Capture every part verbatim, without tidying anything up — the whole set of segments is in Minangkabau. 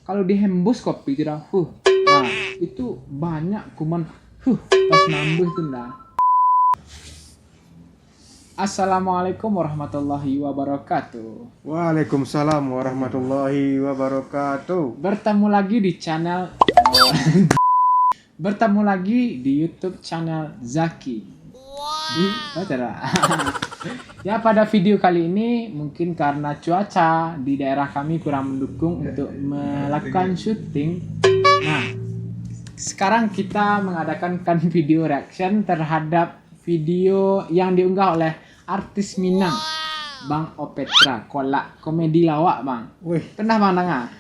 Kalau dihembus kopi tu dah, huh. Nah, itu banyak kuman, huh, pas nambah tu dah. Assalamualaikum warahmatullahi wabarakatuh. Waalaikumsalam warahmatullahi wabarakatuh. Bertemu lagi di channel Bertemu lagi di YouTube channel Zaki. Ih, baca dah. Ya, pada video kali ini mungkin karena cuaca di daerah kami kurang mendukung untuk melakukan syuting. Nah, sekarang kita mengadakan video reaction terhadap video yang diunggah oleh artis Minang, Bang Opetra, kolak komedi lawak, Bang. Wih. Pernah Bang dengar?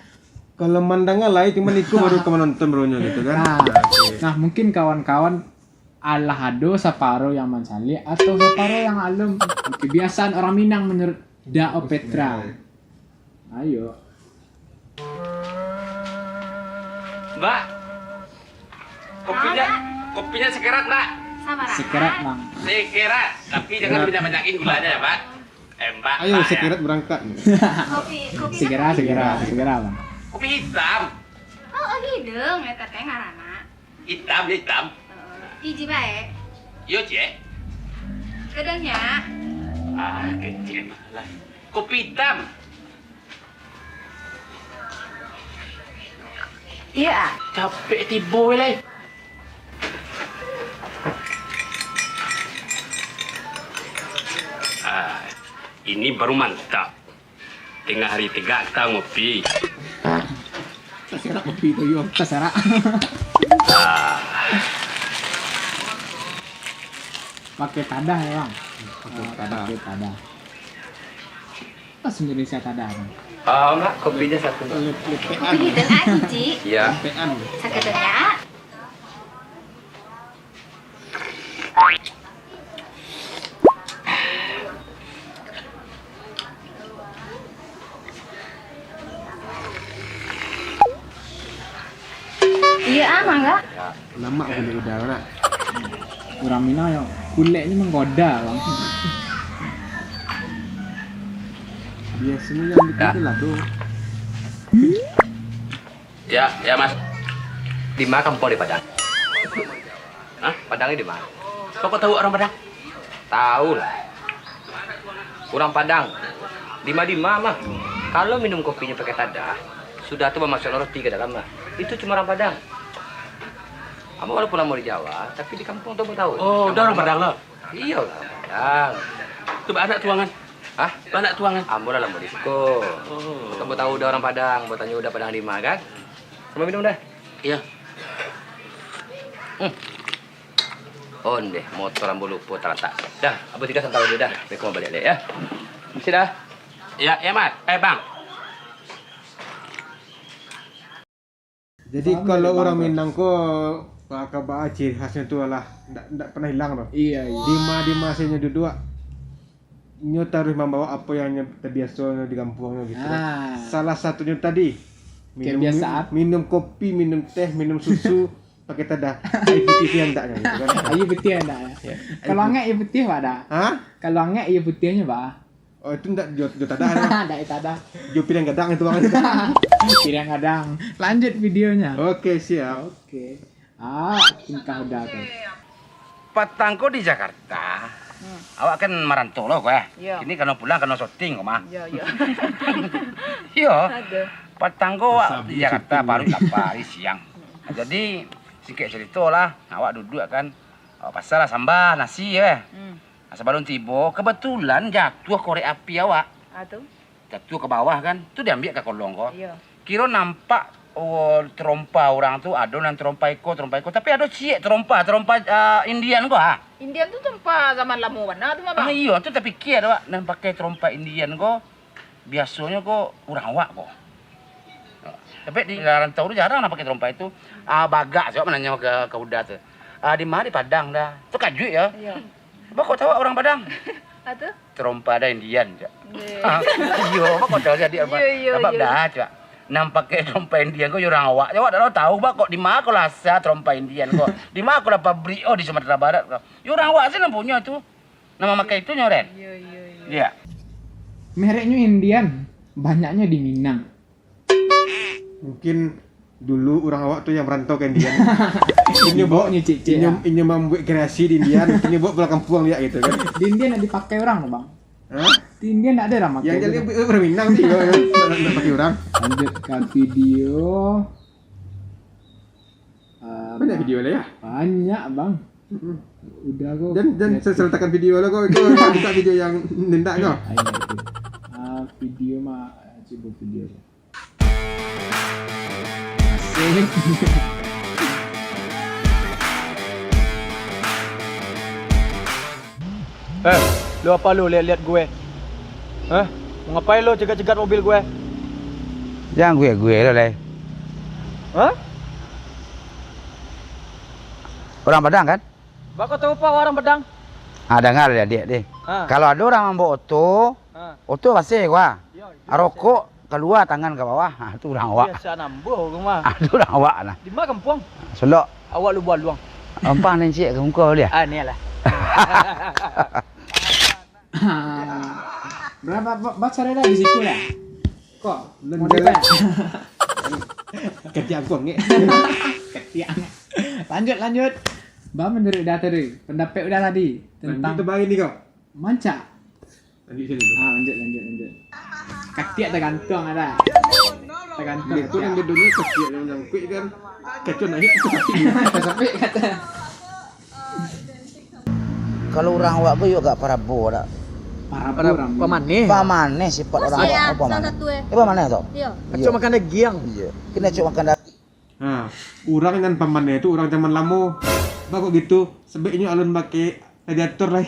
Kalau mandanga lai, cuman iko baru ka manonton barunyo gitu kan. Nah, Nah, oke. Nah, mungkin kawan-kawan alah ado saparo yang mancaliak atau saparo yang alun. Kebiasaan orang Minang menurut Da Opetra. Ayo. Mbak, kopinya, kopinya sekerat, Mbak. Sama rasa. Sekerat, Bang. Sekerat, tapi jangan Sekerat. banyak-banyakin gulanya ya, Mbak. Eh, Mbak, Ayo, Mbak, ya. sekerat berangkat. Kopi, kopi Segera, apa? segera, segera, Bang. Kopi hitam. Oh, oh, hidung, ya, teteh ngarana. Hitam, dia hitam. Heeh. Iji bae. Yo, Cek. Gedangnya. Ah, kecil malah. Kopi hitam. Iya, ah. Capek tibo, lai. Ah, ini baru mantap. Tengah hari tegak kita ngopi. Taserak kopi tu, yo. Taserak. Ah. Pakai tadah ya, Bang? Pakai Ah, tadah. Pakai tadah. Pas Indonesia tadah, Bang. Ah, enggak, kopinya satu, Bang. Lep-, lepean. Kopi hitam, ah, Cici. Iya. Lepean. Sakadangnya. Iya, ah, mangga. Lamak kulik uda, nak. Urang Minang yo, kuleknyo manggoda, Bang. Biasonyo yang begitu lah tu. Ya, ya, Mas. Di ma kampuang di Padang? Hah? Padang ni di ma? Kok tahu orang Padang? Tahu lah. Urang Padang. Di ma-di ma mah. Kalau minum kopinyo pakai tadah, sudah tu bamasukkan roti ka dalam mah. Itu cuma urang Padang. Ambo walaupun lamo di Jawa, tapi di kampuang tu ambo tahu. Oh, udah urang Padang lah. Iyo lah, urang Padang. Tu baanak tuangan. Hah? Baanak tuangan. Ambo lah lamo di siko. Oh. Ambo tahu uda urang Padang, ambo tanyo uda Padang di ma kan. Samo minum dah. Iya. Hmm. Ondeh, motor ambo lupo talatak. Dah, ambo tingga santalo dulu dah. Assalamualaikum, baliak dek, ya. Misi dah. Ya, ya, Mat. Eh, Bang. Jadi, kalau urang Minang ko, ka-, ka-, ciri khasnyo tu alah ndak, ndak pernah hilang tu. Iya, iya. Di ma-di ma sajo nyo duduak, nyo taruih mambawa apo yang nyo tabiasonyo di kampuangnyo gitu kan. Ah. Salah satunyo tadi, minum, Kebiasaan. minum kopi, minum teh, minum susu, pakai tadah. Aia putiah tu andaknyo gitu kan. Aia putiah andak, ya. Ya. Kalau angek aia putiah, Pak, dah? Hah? Kalau angek aia putiahnyo, Pak? Oh, itu ndak jo, jo tadah, nah. Ndak jo tadah. Jo piriang gadang itu, Bang. Piriang gadang. Lanjut videonya. Oke, siap. Oke. Ah, tingkah uda tu. Patang ko di Jakarta. Hmm. Awak kan marantau lo ko, eh. Iya. Kini kano pulang, kano syuting ko mah. Iya, iya. Iyo. Aduh. Patang ko awak di Jakarta, baru lapar, hari siang. Jadi, singkek cerito lah, awak duduak kan. Awak pasan lah samba, nasi, eh. Hmm. Nah, sabalun tibo, kebetulan jatuah korek api awak. Ah, tu? Jatuah ka bawah kan, tu diambiak ka kolong ko. Iyo. Kiro nampak, oh, tarompa urang tu, ado nan tarompa iko, tarompa iko. Tapi ado ciek tarompa, tarompa, ah, Indian ko, ah. Indian tu tarompa zaman lamo bana tu mah, Bang. Ah, iyo, tu tapikia awak, nan pakai tarompa Indian ko, biasonyo ko urang awak ko. Tapi di rantau tu jarang lah pakai tarompa itu. Ah, bagak sajo mananyo ka, ka uda tu. Ah, di ma? Di Padang dah. Tu kajuik yo. Iyo. Baa kok tahu urang Padang? Ah, tu? Tarompa dah Indian, cak. Iyo. Iyo, baa kok tahu jadi apa? Iyo, iyo, Sabab iyo. dah, cak. Nan pakai tarompa Indian ko yo urang awak. Awak dak tahu baa kok di ma ko lah asa tarompa Indian ko. Di ma ko lah pabrik, oh, di Sumatera Barat ko. Yo urang awak se nan punyo tu. Nan mamakai itu nyo, Ren. Iyo, iyo, iyo. Iyo. Mereknyo Indian, banyaknyo di Minang. Mungkin dulu urang awak tu yang merantau ka India. Inyo bawa, inyo, inyo mambuek kreasi di India, inyo bawa pulang kampuang liak gitu kan. Di India nak dipakai urang tu, Bang. Hah? Di India nak ado urang makai. Yang jadi urang Minang tu, nak, nak pakai urang. Lanjut ka video. Ah, banyak video lah ya. Banyak, Bang. Mm-mm. Udah ko. Dan, dan kreatif. Sertakan video lah ko. Ko buka video yang nendak ko. Ah, indak itu. Ah, video mah, ah, cubo video. Asik. Eh, lu apa lu lihat-lihat gue? Hah? Mau ngapain lu cegat-cegat mobil gue? Jangan gue-gue lu, Leh. Hah? Orang Padang, kan? Bako tahu apa orang Padang? Ah, dengar deh, adik, deh. Ah. Kalau ada orang mambawa oto, ah, oto baseh gua. Yo, yo, rokok kalua tangan ka bawah, ha, tu urang awak. Biaso nambuah urang mah. Ah, tu urang awak nah. Di ma kampuang? Solok. Awak Lubuak Aluang. Ampang nan ciek ka muko dia. Ah, ni lah. Berapa ba-, baca dah di situ lah. Kok? Mau dibayar? Ketiak kong, eh. Ketiak. Lanjut, lanjut. Ba menurut dah tadi, pendapat udah tadi tentang. Lanjut tu baik ni kau. Mancak. Lanjut sini dulu. Ah, lanjut, lanjut, lanjut. Katiak tagantuang ada. Tagantuang. Dia tu yang dia dunia katiak yang nyangkut kan. Kacau naik. Tasapik kata. Kalau urang awak ko yo agak parabo dak? Parabo, pamaneh. Pamaneh sifat urang awak ko, pamaneh. Eh, pamaneh tu? Iyo. Acok makan dagiang. Iyo. Kena acok makan dagiang. Ha, urang nan pamaneh tu urang zaman lamo. Ba kok gitu, sebab inyo alun pakai radiator lai.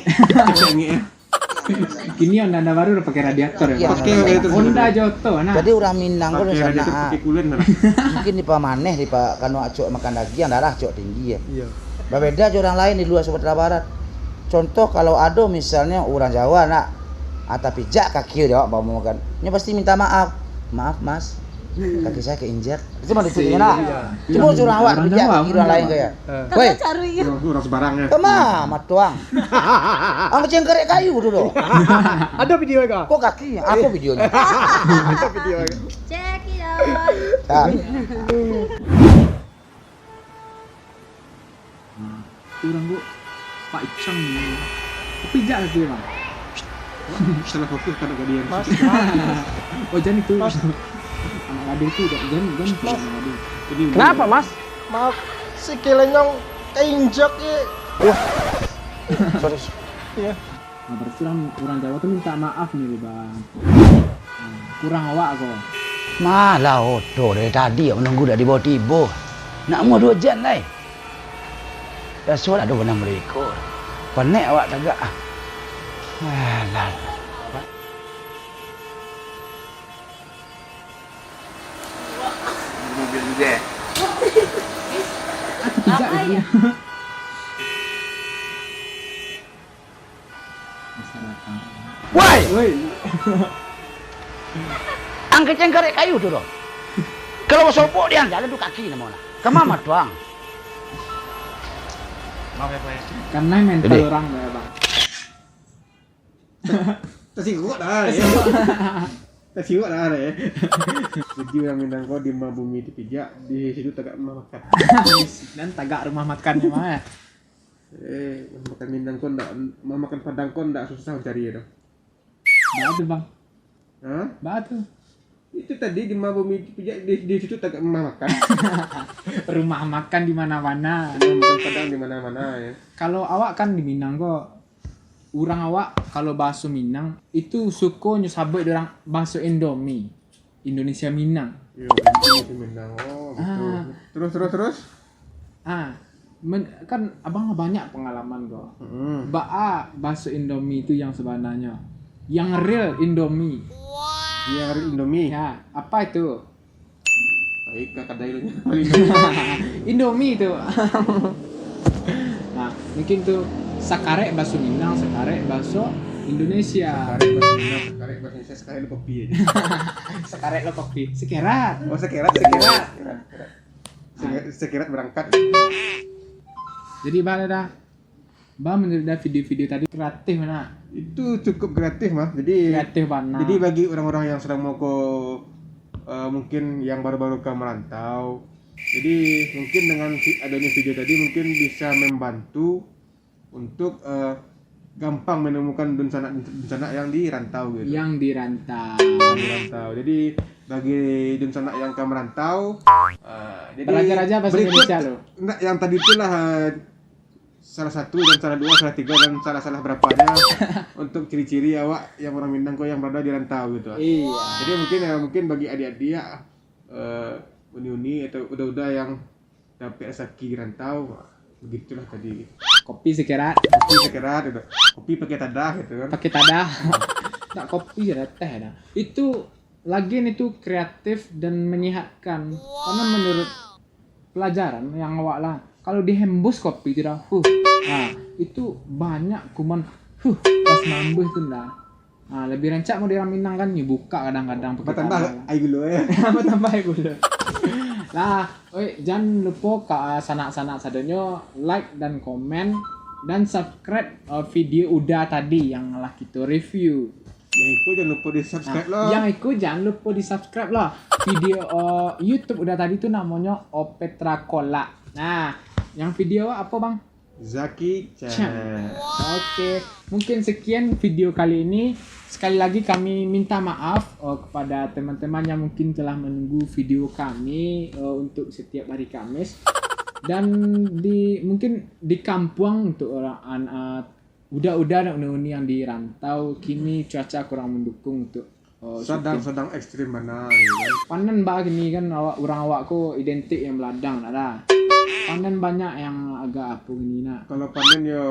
Kini Honda-Honda baru dah pakai radiator ya. Pakai radiator. Honda jo oto nah. Jadi urang Minang ko pakai radiator, pakai kulen lah. Mungkin dipamaneh, dipa-, kano acok makan dagiang, darah acok tinggi ya. Iyo. Babeda jo urang lain di lua Sumatera Barat. Contoh, kalau ado misalnyo urang Jawa nak, ah, tapijak kaki awak, umpamo kan, nyo pasti minta maaf. "Maaf, Mas, kaki saya keinjak." Itu mah lucu nah. Cubo urang awak pijak kaki urang lain ko ya. Woi, urang sembarang ya. Kama matuang. Ang cengkerek kayu tu doh. Ado video ko? Kok kaki? Ado videonyo. Ado video ko. Check it out. Nah, urang ko Pak Icang ni. Tapi jak kaki, Bang. Salah fokus ka anak gadih. Mas, Mas. Oh, jan itu. Mas. Anak gadih tu, jan, jan, Mas. Anak gadih. Jadi, kenapa, Mas? Maaf, si kelenyong keinjak, ye. Wah. Sorry. Iya. Nah, berarti urang, urang Jawa tu minta maaf ni, Bang. Nah, kurang awak ko. Malah oto dari tadi awak menunggu dak tibo-tibo. Nak muah duo jan lai. Biaso lah duo benang baliko. Panek awak tagak ah. Alah. Mobil juga. Aku pijak lagi. Woi! Woi. Ang kecengkarek kayu tu doh. Kalau basobok di ang jalan tu kaki namo nah. Kama matuang. Maaf ya, Pak ya. Karena mental jadi orang ya, Bang. Tasiwak dah, ya. Tasiwak dah, ya. Jadi urang Minang ko di ma bumi tapijak, di situ tagak rumah makan. Nan tagak rumah makan di ma, ya? Eh, makan Minang ko ndak, ma-, makan Padang ko ndak susah mancari tu. Baa tu, Bang? Hah? Baa tu? Itu tadi di ma bumi pijak, di, di situ tagak rumah makan. Rumah makan di mana-mana. Rumah makan Padang di mana-mana, ya. Kalau awak kan di Minang ko, urang awak kalau bahaso Minang, itu suko nyo sabuik dek urang bahaso Indomie. Indonesia Minang. Yo, Indonesia Minang. Oh, gitu. Ah. Terus, terus, terus? Ah, men-, kan abang banyak pengalaman ko. Mm-mm. Baa bahaso Indomie tu yang sebenarnya? Yang real Indomie. Yang real Indomie? Ya, apa itu? Baik, kakak Dail. Indomie tu. Nah, mungkin tu sakarek bahaso Minang, sakarek bahaso Indonesia. Sakarek bahaso Minang, sakarek bahaso Indonesia, sakarek lo kopi aja. Sakarek lo kopi. Sekerat. Oh, sekerat, sekerat. Sekerat, sekerat. Sekerat, sekerat berangkat. Jadi, baa dah. Baa menurut dah video-video tadi kreatif bana? Itu cukup kreatif, mah. Jadi, kreatif bana. Jadi bagi orang-orang yang sedang mau ko, eh, mungkin yang baru-baru ka merantau. Jadi mungkin dengan vi-, adanya video tadi mungkin bisa membantu untuk, eh, gampang menemukan dunsanak-dunsanak yang di rantau gitu. Yang di rantau. Yang di rantau. Jadi bagi dunsanak yang ka merantau, eh, jadi Belajar aja bahasa berikut Indonesia lo. Nah, yang tadi itulah, eh, salah satu dan salah dua, salah tiga dan salah-salah berapanya untuk ciri-ciri awak yang orang Minang ko yang berada di rantau gitu. Iya. Jadi mungkin, eh, mungkin bagi adik-adik, eh, uni-uni atau uda-uda yang dapek rasaki di rantau, begitulah tadi. Kopi sekerat. Kopi sekerat gitu. Kopi pakai tadah gitu kan. Pakai tadah. Tak kopi sekerat, teh dah. Itu lagi itu kreatif dan menyehatkan. Karena menurut pelajaran yang awak lah, kalau dihembus kopi tu dah, huh, nah, itu banyak kuman, huh, pas mambuh tu dah. Nah, lebih rancak mau orang Minang kan, nyo buka kadang-kadang pakai Bertambah tadah. Air gula ya. Tambah-tambah gula. Lah, oi, jangan lupa ka sanak-sanak sadonyo like dan komen dan subscribe, uh, video Uda tadi yang lah kita review. Yang itu jangan lupa di subscribe Nah, lah. Yang itu jangan lupa di subscribe lah. Video, uh, YouTube Uda tadi tu namonyo Opetra Kolak. Nah, yang video apa bang? Zaki Chan. Chan. Oke, mungkin sekian video kali ini. Sekali lagi kami minta maaf, oh, kepada teman-teman yang mungkin telah menunggu video kami, eh, untuk setiap hari Kamis. Dan di mungkin di kampuang untuk orang an- eh, uda-uda dan uni-uni yang di rantau, kini cuaca kurang mendukung untuk, eh, syuting. Sadang-sadang ekstrim bana gitu kan. Panen ba kini kan awak, urang awak ko identik yang beladang dah lah. Panen banyak yang agak apa gini nak. Kalau panen yo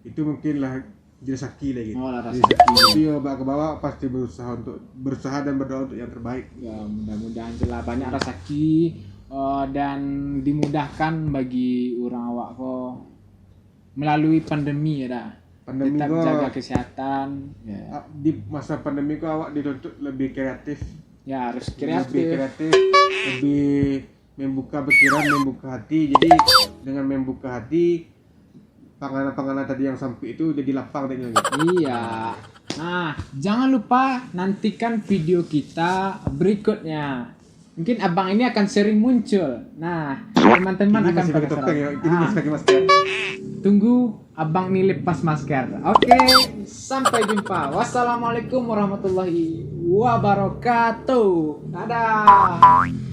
itu mungkin lah rezeki lah gitu. Oh, lah Rezeki. rezeki. Tapi yo bak ke bawah pasti berusaha untuk berusaha dan berdoa untuk yang terbaik. Ya, mudah-mudahan je lah banyak rasaki, eh, dan dimudahkan bagi urang awak ko melalui pandemi ya dah. Pandemi Tetap ko jaga kesehatan. Ya. Ah, di masa pandemi ko awak dituntut lebih kreatif. Ya harus Lebih kreatif. Kreatif, lebih membuka pikiran, membuka hati. Jadi dengan membuka hati, panganan-panganan tadi yang sampik itu jadi lapang tadi gitu. Iya. Nah, jangan lupa nantikan video kita berikutnya. Mungkin abang ini akan sering muncul. Nah, teman-teman Ini akan masih pakai penasaran. topeng ya, ini Ah, masih pakai masker. Tunggu abang ini lepas masker. Oke, sampai jumpa. Wassalamualaikum warahmatullahi wabarakatuh. Dadah.